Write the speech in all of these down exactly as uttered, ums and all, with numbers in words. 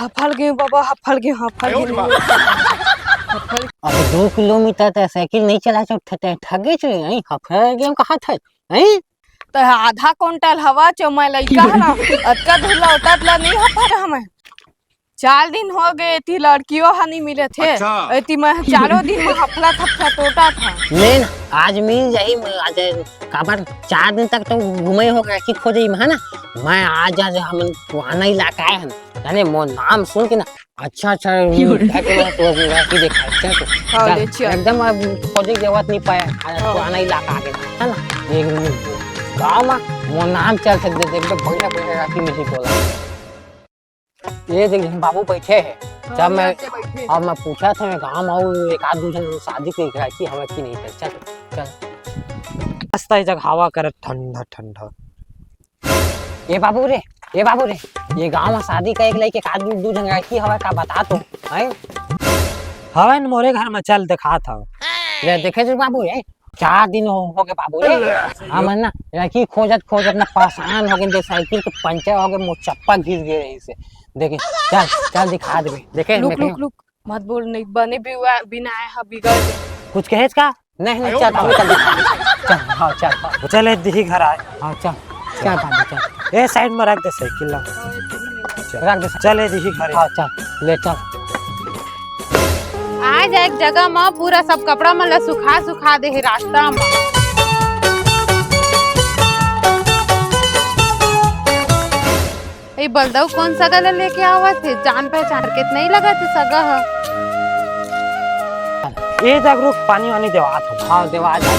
हफल गेंव बाबा, हफल गेंव, हफल गेंव। अब दो किलोमीटर तक साइकिल नहीं चला सकते, थक गए छे, नहीं, हफल गेंव कहा था, नहीं? तो आधा कुंटल हवा चो, मैं लइका हला, अतका दूर लौटत ला नहीं हफर हमें। चार दिन हो गए, एती लड़कियों हा नहीं मिले थे। अच्छा। एती मैं चारों दिन में हफला थपला टोटा था। नहीं ना, आज मिल जाही, मैं आज काबर चार दिन तक तो घूमे हो गया कि खोजे में, है ना? मैं आज, आज हम पुराना इलाका आए हैं, जाने मोर नाम सुन के ना, अच्छा, अच्छा, क्यों रे? जाके मैं तो लड़की देखा, अच्छा तो हाँ, चल, ले चल। एकदम अब खोजे की जरूरत नहीं पाया, आज हाँ। पुराना इलाका आ गया, है ना? एक गाँव में मोर नाम चल सकते थे, एकदम बढ़िया, बढ़िया राखी मिली बोला। ये देख, बाबू बैठे हैं। हाँ, जब मैं, यहाँ पे बैठे। अब मैं पूछा था, मैं गाँव में आऊँ, एक आध दू जन शादी के राखी हवा कि नहीं है, चल, चल। रास्ता ही जग हवा करत ठंडा, ठंडा। ए बाबू रे, ए बाबू रे, ये गाँव में शादी का एक लइके का दू, दू जन लड़की हवय का बता तो, हैं? हवय न मोरे घर में, चल दिखात हव। ले देखे जो बाबू रे, चार दिन हो, हो गए बाबू रे। हमन ना लड़की खोजत खोजत ना परेशान हो गए, दे साइकिल के पंचर हो गए, मोर चप्पा घिस गए रही से। देखे, चल, चल दिखा देबे। देखे, लुक, देखे। Look, look. मत बोल, नहीं बने बिवा-, बिना आए हा बिगड़ दे। कुछ कहेच का? नहीं, नहीं, चल, चल, चल, चल, हाँ, चल, हाँ। चल, ए दिही घर आए। हाँ, चल, चल, बाबू, चल। ए, साइड में रख दे साइकिल ला। रख दे। चल, ए दिही घर। हाँ, चल, ले चल। आज एक जगह म पूरा सब कपड़ा मन ला सुखा, सुखा दे हे रास्ता म। ए बलदऊ कोन सगा ल लेके आवत हे? जान पहचान के त नइ लगत हे सगा ह। ए जागरूक, पानी वानी देवा तो। हाँ, देवा जा।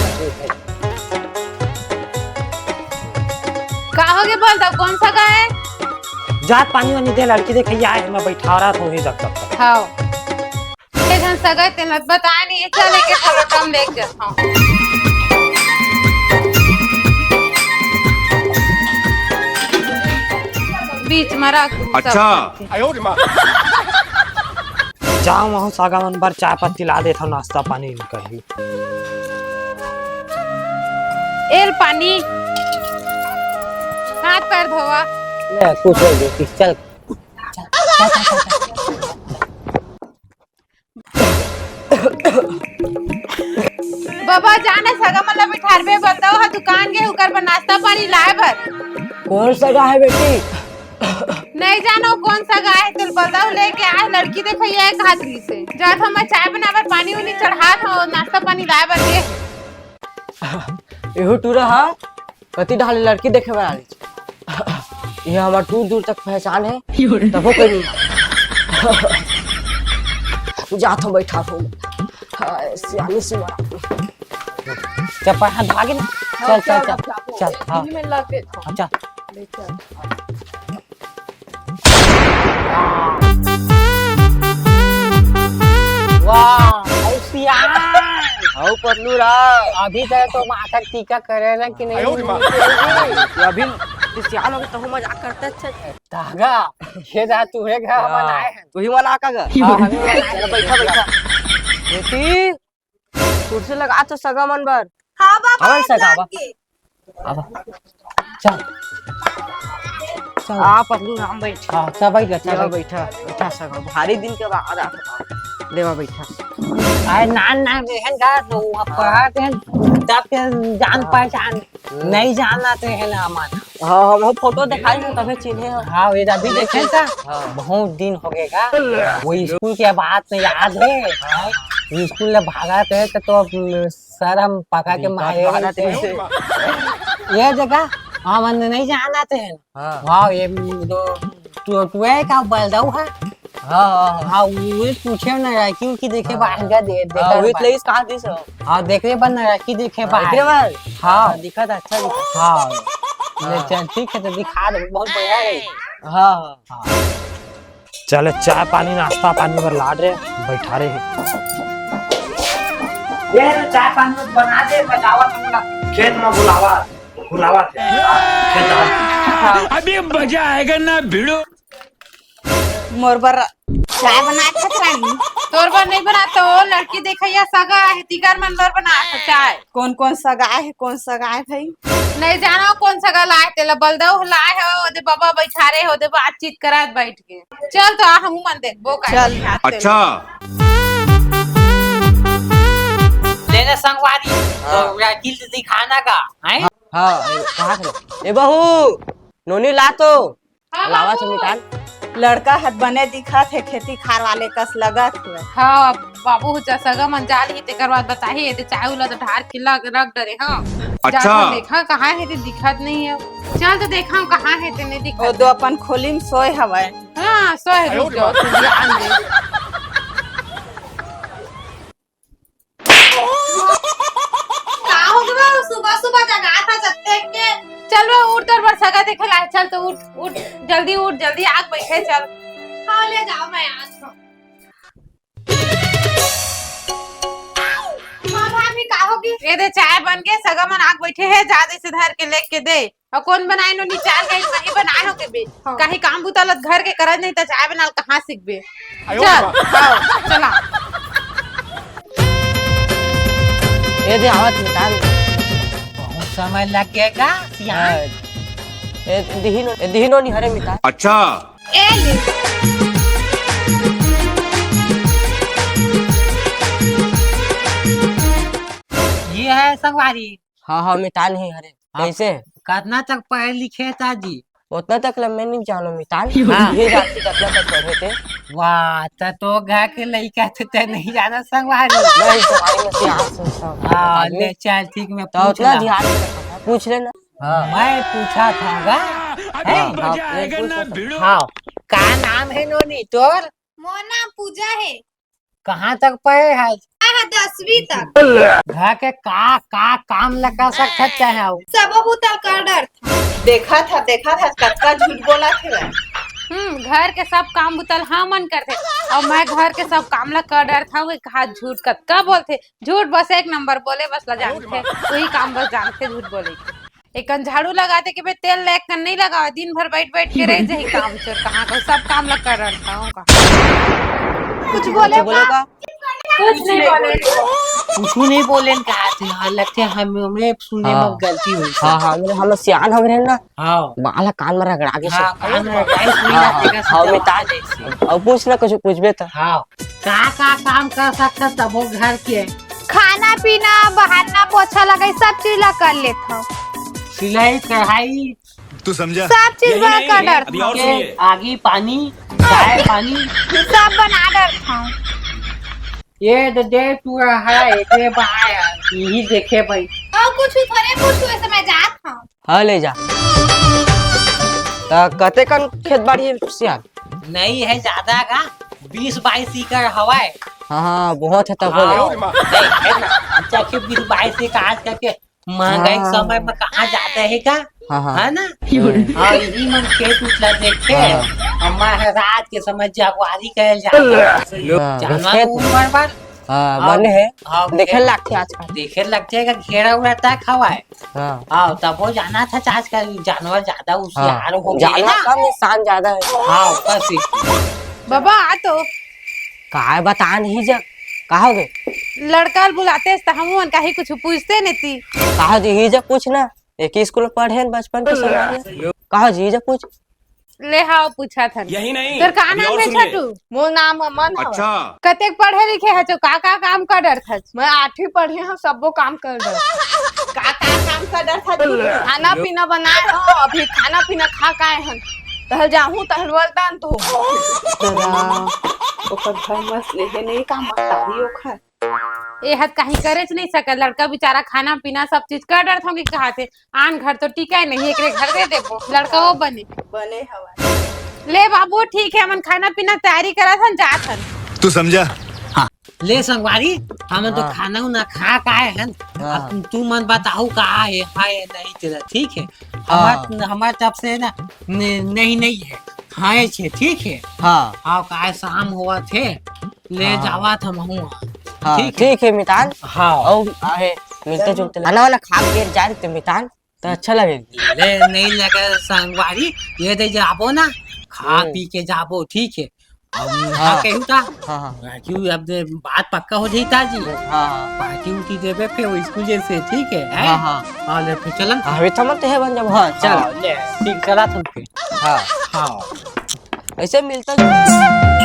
का हो गे बलदऊ, कोन सगा हे? जात पानी वानी दे, लड़की देखइया हे, मैं बैठा रहा था वही तक, तक। हाँ। ए झन सगा तेन ल बताए नहीं, चल एके पलोटा म लेके जाथंव। बीच म रख दू सब अच्छा। करके। जाओ वहाँ सगा मन बर चाय पत्ती ला देथव, नाश्ता पानी कही। एल पानी, हाथ पैर धोवा। ले, कुछ हो गया, चल। बबा, जाने सगा मन ला बिठारबे, बलदऊ ह दुकान गे, उकर बर नाश्ता पानी लाए बर। कोन सगा हे बेटी? नहीं जानो कोन सगा हे, तेल बलदऊ लेके आए, लड़की देखइया एक हाथ से। जात हंव मैं चाय बनाए बर, पानी उनी चढ़ात हंव, नाश्ता पानी लाए बर गे। एहू टूरा हा कति डहर ले लड़की देखे बर आलिस। ये हमर दूर दूर तक पहचान हे, तभो कोई नहीं। जात हंव, बैठा हंव। हाय, सियानी सियानी। चप्पल हाथ धो आगे ना। चल, चल, चल, चल, हाँ। इनमें लग गए थे। हाँ, चल। ले चल। वाह, अउ सियान। अउ पतलू राव। अभी तक तो माथा टीका करे ना कि नहीं? अभी तो सियान हो गए, तहु मजाक करते। अच्छा, धागा, ये जा तू है घर बनाए हैं। तू ही वाला का घर? हाँ, हम ही वाला। चलो, बैठा, बैठा। बेटी, कुर्सी लगा तो सगा मन बर। हाँ बाबा, हवन से लाग गा बा। गे। अब चल। चल। आ, पतलू राम बैठ। हाँ, चल बैठ जा, चल ले बैठ। बैठा, बैठा सगा। भारी दिन के बाद आ। ले बा बैठा। आए नान नान रहन का, तो वहाँ पढ़ा के तब के जान हाँ। पहचान। हम्म। नहीं जानत हे ना मन। हाँ, हम फोटो दिखाई थे, तबे चिन्हे हो। हाँ, ये अभी देखे था। हाँ। बहुत दिन हो गए का। वो स्कूल के बात नहीं याद है। हाँ। स्कूल ले भागत हे तो, तो, अम, सर हम पका के मारे भागत रहे थे। ये जगह, हाँ, मन नहीं जानत हे। हाँ। हाँ, ये दो, तू, तू है का बलदऊ है? हाँ, हाँ, हाँ। हाँ, वो पूछे ना यार, क्योंकि देखे हाँ। बाहर का दे-, देखा हाँ, वही बाहर। प्लेस कहाँ दिस हो? हाँ, देख रहे बन रहा कि देखे हाँ, बाहर। देखे बाहर? हाँ। हाँ, दिखा था, अच्छा दिखा। हाँ। ले हाँ। चल, ठीक है, तो दिखा दे, बहुत बढ़िया है। हाँ, हाँ। हाँ। चले, चाय पानी, नाश्ता पानी बर लाड रे, बैठा रहे। ये रे, चाय पानी बना दे, बजावा तो बोला, खेत में बुलावा, बुलावा थे। खेत में। हाँ। अभी मजा आएगा ना भिड़ो। मोर बर चाय बनाए खातिर रानी। तोर बर नहीं बनात, तो लड़की देखइया सगा हे, तिकर मन बर बनात हे चाय। कौन कौन सगा हे, कौन सगा हे भाई? नहीं जानो कौन सगा लाए, तेला बलदऊ लाए हे, ओदे बाबा बैठारे हे, ओदे बातचीत करत बैठ के। चल तो आ, हमू मन देखबो का चल। अच्छा। लेने संगवारी, हाँ। तो या गिल्ड दिखाना का, हैं? हाँ, ए, कहाँ से? ए बहू, नोनी ला तो। हाँ, लावा बाबू। से निकाल। लड़का हत बने दिखत हे, खेती खार वाले कस लगत हे। हाँ, बाबू, जा सगा मन जा लिही, तेकर बाद बताही, एदे चाय उला तो ढार के लग, रख डरे, हाँ। अच्छा। जा तो देखा, कहाँ हे, ते दिखत नहीं हे। चल तो देखा, कहाँ हे, ते नहीं दिखत। ओ दो अपन खोली में सोए हवय। हाँ, सोए, रुक जाओ, तू ध्यान दे। का हो गया? सुबह सुबह जगा था जत्ते के। चल वो उठ, तोर बर सगा देखे ला। चल तो उठ, उठ, जल्दी उठ, जल्दी आग बैठे, चल। हाँ, ले जाओ, मैं आज। हाँ भाभी, का होगे? ये दे, चाय बन के, सगा मन आग बैठे हे, जा दे से धर के लेके दे। अउ कोन बनाए नोनी चार गई, वही बनाए हो के बे। हाँ। कहीं काम बुता लत घर के करत नहीं त चाय बनाल कहाँ सीखबे? आयो चल, बा। हाँ, चला। ये दे आवत निकाल। बहुत समय लग गया का, सियान? हाँ। ए दिहिनो, ए दिहिनो नहीं हरे मिता। अच्छा। ए ले। ये है संगवारी। हाँ, हाँ, मितान ही हरे। हाँ, कैसे? कतना तक पढ़े लिखे था जी? उतना तक ल मैं नहीं जानो मितान। हाँ। ये जाति कतना तक पढ़े थे? वाह, त तो घर के लइका थे, ते नहीं जाना संगवारी। नहीं, संगवारी में से यहाँ से सब हाँ, आदमी। ले चल, ठीक, मैं तो पूछ उतना ला। ध्यान से रखना, पूछ लेना। हाँ। मैं पूछा था गा? हाँ, हैं? हाँ, मैं पूछा था। हाँ, का नाम है नोनी तोर? मोर नाम पूजा है। कहाँ तक पढ़े है? हाँ, दसवीं तक। घर के का, का काम लगा सकत है? सबो बुता कर डर था। देखा था, देखा था, कतका झूठ बोला थे वह। हम्म, घर के सब काम बुतल हाँ मन करथे, और मैं घर के सब काम ला कर डर था। वो कहा झूठ कतका बोलथे, झूठ बस एक नंबर बोले, बस ला जानथे, वही काम बस जानथे झूठ बोले के। एकन झाड़ू लगाते के बे तेल ले, एकन नहीं लगावे, दिन भर बैठ बैठ के रह जाही काम चोर, कहाँ का सब काम ला कर रहा था का। कुछ बोले कुछ बोले का? का? कुछ नहीं बोले। कुछ नहीं बोले का? हाँ, लगते हम, हमरे सुने हाँ। में गलती हुई। हाँ, हाँ, मेरे हम सियान हो गए ना। हाँ। बाला कान में रगड़ा के हाँ, सब। कान में रगड़ा के सुई हाँ, ला हाँ, तेरा हाँ, सुई मितान। ला। और पूछ ना, कुछ पूछबे तो। हाँ। का का काम कर सकत सबो घर के? खाना पीना, बहारना, पोछा लगाई, सब चीज ला कर लेथव। सिलाई कढ़ाई। तू समझा? सब चीज यही बना नहीं, कर डर अभी और था। सुनिए। आगी पानी, चाय पानी। सब बना डर था। ये दे, दे तू रहा है, ये बाय, यही देखे भाई। और कुछ थोड़े पूछू, ऐसे मैं जात हूँ। हाँ, ले जा। त कते कन खेत बाड़ी है सियान? नहीं है ज्यादा का, बीस बाईस एकड़ हवाए। हाँ, हाँ, बहुत है तब हाँ, बोले। नहीं, है ना, अच्छा, कि बीस बाईस एकड़ आज करके महंगाई के हाँ। समय में कहाँ जाता है का? हाँ, हाँ। है ना? हाँ। हाँ, यही मन खेत उतला देखे, हाँ। अम्मा है रात के समय जगवारी कहे जाता है। हाँ, जानवर खेत को उमर बार हाँ, हाँ, बने है। हाँ, देखे खेत लागथे आजकल। देखे लग जाएगा, घेरा उड़ा तक हवाए। हाँ। हाँ, तब वो जाना था, आजकल जानवर ज्यादा हाँ। होशियार हो गए जानवर ना। कम, इंसान ज्यादा है। हाँ, बस ये। बाबा, आ तो। काय बता नहीं जा, का हो गए? लड़का ल बुलाते त हमन काहे कुछ पूछते नहीं ती। का हो जी, ही जा पूछ ना। एक ही स्कूल में पढ़े हैं बचपन के समय में। का हो जी, ही जा पूछ। ले हाव, पूछत हन। यही नहीं, तोर का अभी नाम और हे, सुनिए। छोटू? मोर नाम अमन हवय। अच्छा। कतेक पढ़े लिखे हचो? का का काम कर डरथच? मैं आठवीं पढ़े हंव, सब्बो काम कर डर। का का काम कर डरथच? खाना पीना बनाए हंव, अभी खाना पीना खा के आए हन। तहल जाहूं, तहल वरदान तो। तेरा, ओकर घर मस लेहे नहीं का मस्ताही ओखर। ए हत कहीं करेच नहीं सकत, लड़का बेचारा खाना पीना सब चीज कर डरथव कि कहा थे, आन घर तो टिकाय नहीं, एकरे घर दे देबो, लड़का वो बने। बने हवा। ले बाबू, ठीक है, हमन खाना पीना के तैयारी करत हन, जात हन। तू समझा? हाँ। ले संगवारी, हमन तो हाँ। खाना उना खा के आए हन। हाँ। अब तू मन बताहू का है, है नहीं तेरा, ठीक है? हाँ। हमार, हमार तरफ से ना, न-, नहीं, नहीं है, खाए छे, ठीक है? हाँ। हाँ, काय शाम होवत हे, ले हाँ। जावत हम हुआ। हाँ, ठीक है? ठीक है मितान। हाँ। अउ आहे, मिलते जुलते खाना वाना खा के जाए ते मितान। तो अच्छा लगे। ले, नहीं लगे संगवारी, ये दे जाबो ना, खा हम्म। पी के जाबो, ठीक है? अब हाँ। कही था। हाँ, हाँ। राजू, अब दे, बात पक्का हो जाई था जी। हाँ, हाँ। पार्टी उटी देबे फिर वो स्कूल जैसे, ठीक है, हैं? हाँ, हाँ। और ले फिर चलन। हाँ, अभी थमन ते है बन जब। हाँ, चल। हाँ, ले, ठीक चला तुम फिर। हाँ। हाँ। ऐसे मिलता जुलता।